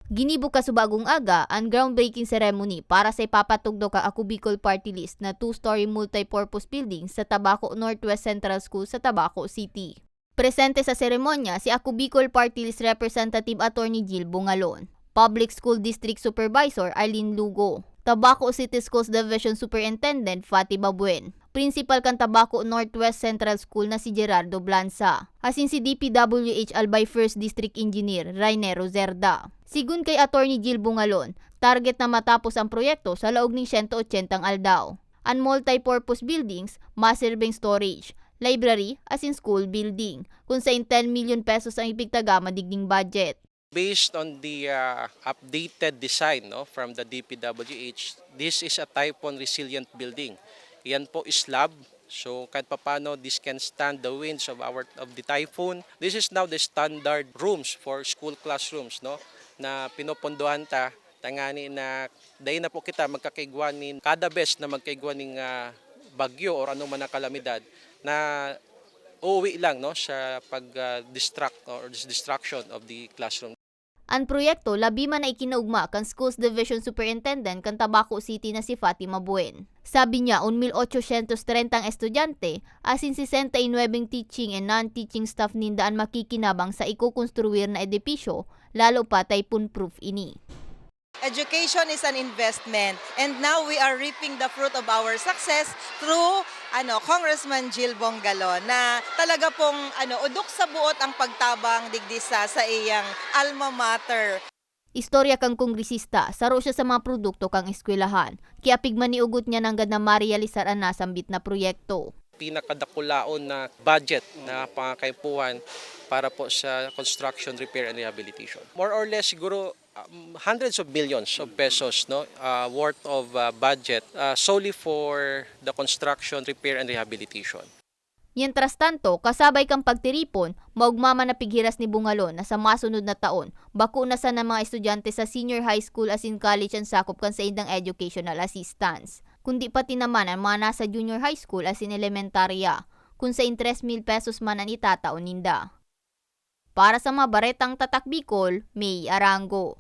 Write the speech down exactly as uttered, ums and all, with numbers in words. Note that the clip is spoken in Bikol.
Ginibo kasubagong aga an groundbreaking ceremony para sa ipapatugdok kan Ako Bicol Party List na two-story multi-purpose building sa Tabaco Northwest Central School sa Tabaco City. Presente sa seremonya si Ako Bicol Party List Representative Attorney Jill Bungalon, Public School District Supervisor Arlene Lugo, Tabaco City Schools Division Superintendent Fatima Buen, Principal kan Tabaco Northwest Central School na si Gerardo Blanza, asin si D P W H Albay First District Engineer Rainer Roserda. Sigun kay Attorney Jill Bungalon, target na matapos ang proyekto sa laog ning sento ochentang aldaw. An multi-purpose buildings, maserbeng storage, library, asin school building, kun sain ten milyon pesos ang ipigtagama digding budget. Based on the, ah, updated design, no, from the D P W H, this is a typhoon resilient building. Yan po is slab. So, kahit papano, this can stand the winds of our, of the typhoon. This is now the standard rooms for school classrooms, no, na pinopondohan ta, tangani na dai na po kita magkakaigwa nin, kada bes na magkaigwa ning, ah, bagyo or anong man na kalamidad, na uuwi lang, no, sa pag, ah, distract or dis-, destruction of the classroom. An proyekto labi man na ikinaugma kan Schools Division Superintendent kan Tabaco City na si Fatima Buen. Sabi niya, un mil ochocientos treinta ang estudyante, asin sesenta y nuebe teaching and non-teaching staff ninda an makikinabang sa ikokonstruir na edipisyo, lalo pa typhoon-proof ini. Education is an investment, and now we are reaping the fruit of our success through, ano, Congressman Jill Bongalon, na talaga pong, ano, udok sa buot ang pagtabang digdi sa, sa iyang alma mater. Istorya kan kongresista, saro siya sa mga produkto kan eskwelahan. Kiapig man ni ugot niya nanggad na marealisar an nasambit na proyekto. Pinakadakulaon na budget na pangakaipuhan para po sa construction, repair, and rehabilitation. More or less, siguro, um, hundreds of millions of pesos, no, uh, worth of, uh, budget, uh, solely for the construction, repair, and rehabilitation. Mientras tanto, kasabay kan pagtiripon, maogma man na pighiras ni Bungalon na sa masunod na taon, bako na sana mga estudyante sa senior high school asin college an sakop kan saindang educational assistance, kundi pati naman an mga nasa junior high school asin elementarya, kun sain tres mil pesos man an itatao ninda. Para sa mga baretang Tatak Bicol, May Arango.